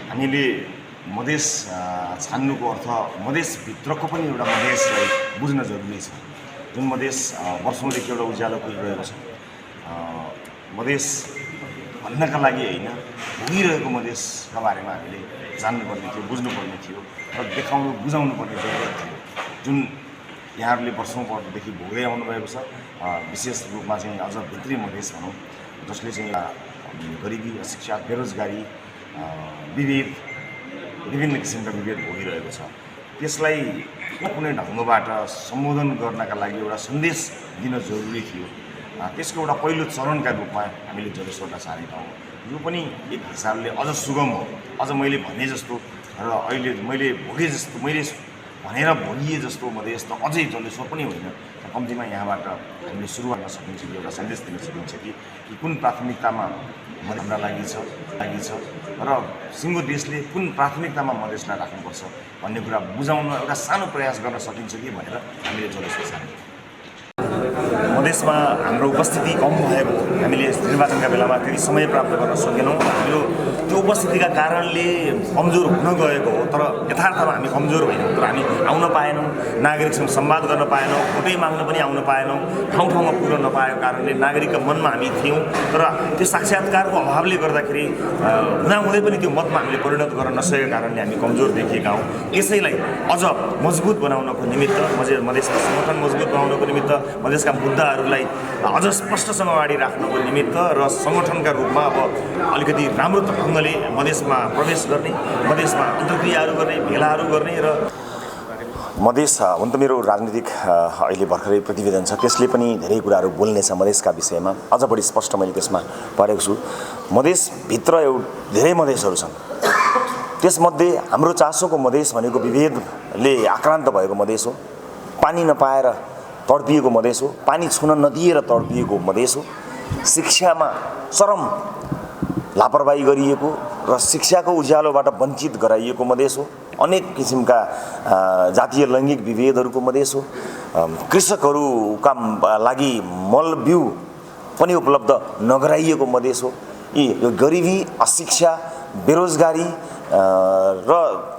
हामीले मधेस छान्नुको अर्थ मधेसभित्रको पनि एउटा मधेसलाई बुझ्न जरुरी छ। जुन मधेस वर्षौँदेखि एउटा उज्यालो खोजिरहेको छ, मधेस भन्नका लागि होइन, भोगिरहेको मधेसका बारेमा हामीले जान्नुपर्ने थियो, बुझ्नुपर्ने थियो र देखाउनु बुझाउनु पर्ने जरुरत थियो। जुन यहाँहरूले वर्षौँदेखि भोगै आउनुभएको छ, विशेष रूपमा चाहिँ अझ भित्री मधेस भनौँ, जसले चाहिँ गरिबी, अशिक्षा, बेरोजगारी, विभेद, विभिन्न किसिमका विभेद भोगिरहेको छ। त्यसलाई कुनै ढङ्गबाट सम्बोधन गर्नका लागि एउटा सन्देश दिन जरुरी थियो। त्यसको एउटा पहिलो चरणका रूपमा हामीले जलेश्वरलाई छानेका हौँ। यो पनि एक हिसाबले अझ सुगम हो, अझ मैले भने जस्तो र अहिले मैले भोगे जस्तो, मैले भनेर भोगिए जस्तो मधेस त अझै जलेश्वर पनि होइन। कम्तीमा यहाँबाट हामीले सुरु गर्न सकिन्छ कि एउटा सन्देश दिन सकिन्छ कि कुन प्राथमिकतामा हाम्रा लागि छ र सिङ्गो देशले कुन प्राथमिकतामा मधेसलाई राख्नुपर्छ भन्ने कुरा बुझाउन एउटा सानो प्रयास गर्न सकिन्छ कि भनेर हामीले जलेश्वर छान्यौँ। मधेसमा हाम्रो उपस्थिति कम भएको, हामीले निर्वाचनका बेलामा त्यति समय प्राप्त गर्न सकेनौँ। हाम्रो त्यो उपस्थितिका कारणले कमजोर हुन गएको हो, तर यथार्थमा हामी कमजोर होइनौँ। तर हामी आउन पाएनौँ, नागरिकसँग संवाद गर्न पाएनौँ, भोटै माग्न पनि आउन पाएनौँ, ठाउँ ठाउँमा पुग्न नपाएको कारणले नागरिकका मनमा हामी थियौँ। तर त्यो साक्षात्कारको अभावले गर्दाखेरि हुँदाहुँदै पनि त्यो मतमा हामीले परिणत गर्न नसकेको कारणले हामी कमजोर देखिएका हौँ। यसैलाई अझ मजबुत बनाउनको निमित्त, मधेसको सङ्गठन मजबुत बनाउनको निमित्त, मधेसका मुद्दाहरूलाई अझ स्पष्टसँग अगाडि राख्नको निमित्त र सङ्गठनका रूपमा अब अलिकति राम्रो ढङ्गले मधेसमा प्रवेश गर्ने, मधेसमा अन्तर्क्रियाहरू गर्ने, भेलाहरू गर्ने र मधेस हुन त मेरो राजनीतिक अहिले भर्खरै प्रतिवेदन छ, त्यसले पनि धेरै कुराहरू बोल्नेछ मधेसका विषयमा। अझ बढी स्पष्ट मैले त्यसमा परेको छु। मधेसभित्र धेरै मधेसहरू छन्। त्यसमध्ये हाम्रो चासोको मधेस भनेको विभेदले आक्रान्त भएको मधेस हो, पानी नपाएर तडपिएको मधेस हो, पानी छुन नदिएर तडपिएको मधेस हो, शिक्षामा चरम लापरवाही गरिएको र शिक्षाको उज्यालोबाट वञ्चित गराइएको मधेस हो, अनेक किसिमका जातीय लैङ्गिक विभेदहरूको मधेस हो, कृषकहरूका लागि मल बिउ पनि उपलब्ध नगराइएको मधेस हो। यो गरिबी, अशिक्षा, बेरोजगारी र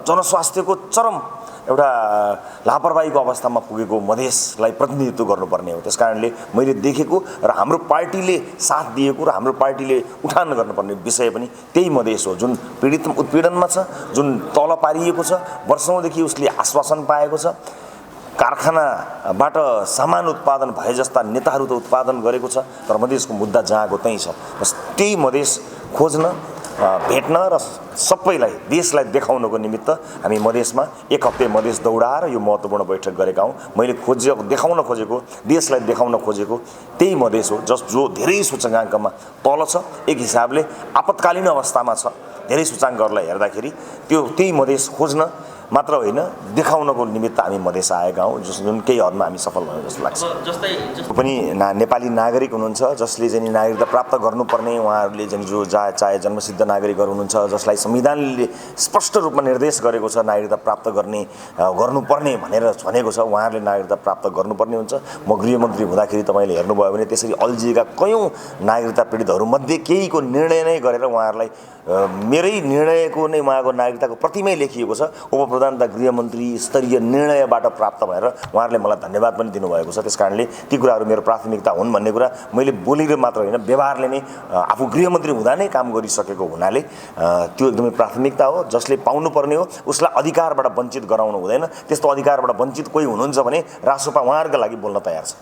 जनस्वास्थ्यको चरम एउटा लापरवाहीको अवस्थामा पुगेको मधेसलाई प्रतिनिधित्व गर्नुपर्ने हो। त्यसकारणले मैले देखेको र हाम्रो पार्टीले साथ दिएको र हाम्रो पार्टीले उठान गर्नुपर्ने विषय पनि त्यही मधेस हो, जुन उत्पीडनमा छ, जुन तल पारिएको छ, वर्षौँदेखि उसले आश्वासन पाएको छ। कारखानाबाट सामान उत्पादन भए जस्ता नेताहरू त उत्पादन गरेको छ, तर मधेसको मुद्दा जहाँको त्यहीँ छ। बस त्यही मधेस खोज्न, भेट्न र सबैलाई, देशलाई देखाउनको निमित्त हामी मधेसमा एक हप्ते मधेस दौडाएर यो महत्त्वपूर्ण बैठक गरेका हौँ। मैले देखाउन खोजेको, देशलाई देखाउन खोजेको त्यही मधेस हो, जो धेरै सूचकाङ्कमा तल छ। एक हिसाबले आपतकालीन अवस्थामा छ। धेरै सूचाङ्कहरूलाई हेर्दाखेरि त्यही मधेस खोज्न मात्र होइन, देखाउनको निमित्त हामी मधेस आएका हौँ, जुन केही हदमा हामी सफल भयौँ जस्तो लाग्छ। पनि नेपाली नागरिक हुनुहुन्छ जसले चाहिँ नागरिकता प्राप्त गर्नुपर्ने, उहाँहरूले चाहिँ जो चाहे जन्मसिद्ध नागरिकहरू हुनुहुन्छ जसलाई संविधानले स्पष्ट रूपमा निर्देश गरेको छ नागरिकता प्राप्त गर्नुपर्ने भनेर भनेको छ, उहाँहरूले नागरिकता प्राप्त गर्नुपर्ने हुन्छ। म गृहमन्त्री हुँदाखेरि तपाईँले हेर्नुभयो भने त्यसरी अल्झिएका कयौँ नागरिकता पीडितहरूमध्ये केहीको निर्णय नै गरेर उहाँहरूलाई मेरै निर्णयको नै उहाँको नागरिकताको प्रतिमै लेखिएको छ। उपप्रधान तथा गृहमन्त्री स्तरीय निर्णयबाट प्राप्त भएर उहाँहरूले मलाई धन्यवाद पनि दिनुभएको छ। त्यसकारणले ती कुराहरू मेरो प्राथमिकता हुन् भन्ने कुरा मैले बोलेर मात्र होइन, व्यवहारले नै आफू गृहमन्त्री हुँदा नै काम गरिसकेको हुनाले त्यो एकदमै प्राथमिकता हो। जसले पाउनुपर्ने हो उसलाई अधिकारबाट वञ्चित गराउनु हुँदैन। त्यस्तो अधिकारबाट वञ्चित कोही हुनुहुन्छ भने रासोपा उहाँहरूका लागि बोल्न तयार छ।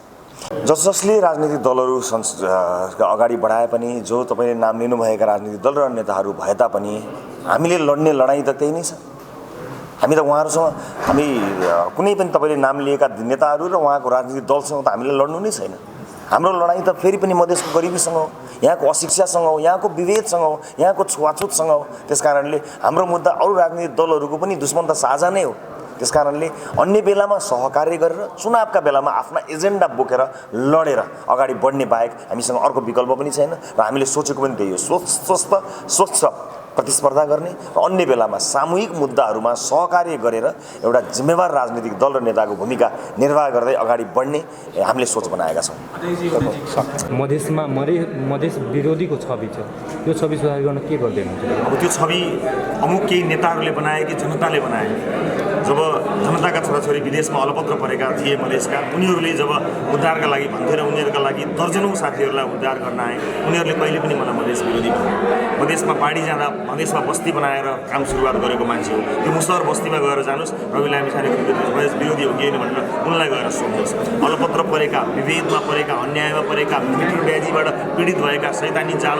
जसले राजनीतिक दलहरू अगाडि बढाए पनि, जो तपाईँले नाम लिनुभएका राजनीतिक दल र नेताहरू भए तापनि हामीले लड्ने लडाइँ त त्यही नै छ। हामी त उहाँहरूसँग, हामी कुनै पनि तपाईँले नाम लिएका नेताहरू र उहाँको राजनीतिक दलसँग त हामीले लड्नु नै छैन। हाम्रो लडाइँ त फेरि पनि मधेसको गरिबीसँग हो, यहाँको अशिक्षासँग हो, यहाँको विभेदसँग हो, यहाँको छुवाछुतसँग हो। त्यसकारणले हाम्रो मुद्दा अरू राजनीतिक दलहरूको पनि दुश्मन त साझा नै हो। त्यसकारणले अन्य बेलामा सहकार्य गरेर, चुनावका बेलामा आफ्ना एजेन्डा बोकेर लडेर अगाडि बढ्ने बाहेक हामीसँग अर्को विकल्प पनि छैन र हामीले सोचेको पनि त्यही हो। स्वच्छ प्रतिस्पर्धा गर्ने र अन्य बेलामा सामूहिक मुद्दाहरूमा सहकार्य गरेर एउटा जिम्मेवार राजनीतिक दल र नेताको भूमिका निर्वाह गर्दै अगाडि बढ्ने हामीले सोच बनाएका छौँ। मधेस विरोधीको छवि छ, यो छवि सुधार गर्न के गर्दै हुनुहुन्छ? अब त्यो छवि अमुक केही नेताहरूले बनाए कि जनताले बनाए? जब जनताका छोराछोरी विदेशमा अलपत्र परेका थिए मधेसका, उनीहरूले जब उद्धारका लागि भन्थे र उनीहरूका लागि दर्जनौँ साथीहरूलाई उद्धार गर्न आए, उनीहरूले कहिले पनि मलाई मधेस विरोधी भने। मधेसमा बाढी जाँदा मधेसमा बस्ती बनाएर काम सुरुवात गरेको मान्छे हो। त्यो मुसहर बस्तीमा गएर जानुहोस्, रवि लामिछानेको मधेस विरोधी हो कि होइन भनेर उनलाई गएर सोध्नुहोस्। अलपत्र परेका, विभेदमा परेका, अन्यायमा परेका, मिटर ब्याजीबाट पीडित भएका, सैतानी जाल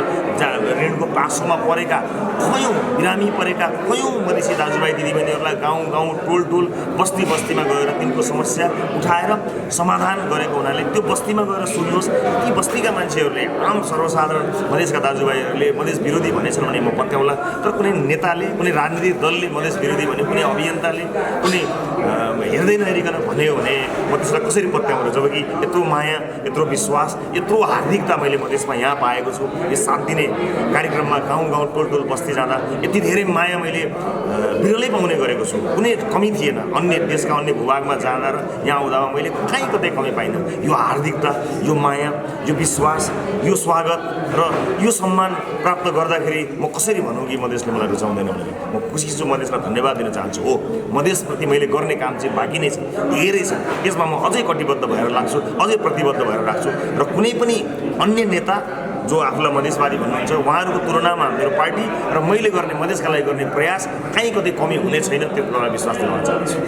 ऋणको पासोमा परेका, कयौँ बिरामी परेका कयौँ मधेसी दाजुभाइ दिदीबहिनीहरूलाई गाउँ गाउँ टोल टोल बस्ती बस्तीमा गएर तिनको समस्या उठाएर समाधान गरेको हुनाले त्यो बस्तीमा गएर सुन्नुहोस्। ती बस्तीका मान्छेहरूले, आम सर्वसाधारण मधेसका दाजुभाइहरूले मधेस विरोधी भनेछन् भने म पत्याउला, तर कुनै नेताले, कुनै राजनीतिक दलले मधेस विरोधी भने, कुनै अभियन्ताले, कुनै हेर्दै नहेरिकन भन्यो भने म त्यसलाई कसरी पत्याउँछु? जबकि यत्रो माया, यत्रो विश्वास, यत्रो हार्दिकता मैले मधेसमा यहाँ पाएको छु। यो 7 दिने कार्यक्रममा गाउँ गाउँ टोल टोल बस्ती जाँदा यति धेरै माया मैले बिरलै पाउने गरेको छु। कुनै कमी थिएन। अन्य देशका अन्य भूभागमा जाँदा र यहाँ आउँदामा मैले कहीँ कतै कमी पाइनँ। यो हार्दिकता, यो माया, यो विश्वास, यो स्वागत र यो सम्मान प्राप्त गर्दाखेरि म कसरी भनौँ कि मधेसले मलाई रुचाउँदैन भनेर? म खुसी छु, मधेसलाई धन्यवाद दिन चाहन्छु। हो, मधेसप्रति मैले गर्ने काम चाहिँ बाँकी नै छ, धेरै छ। यसमा म अझै कटिबद्ध भएर लाग्छु, अझै प्रतिबद्ध भएर राख्छु र कुनै पनि अन्य नेता जो आफूलाई मधेसवादी भन्नुहुन्छ उहाँहरूको तुलनामा मेरो पार्टी र मैले गर्ने मधेसका लागि गर्ने प्रयास कहीँ कतै कमी हुने छैन, त्यो कुरालाई विश्वास दिलाउन चाहन्छु।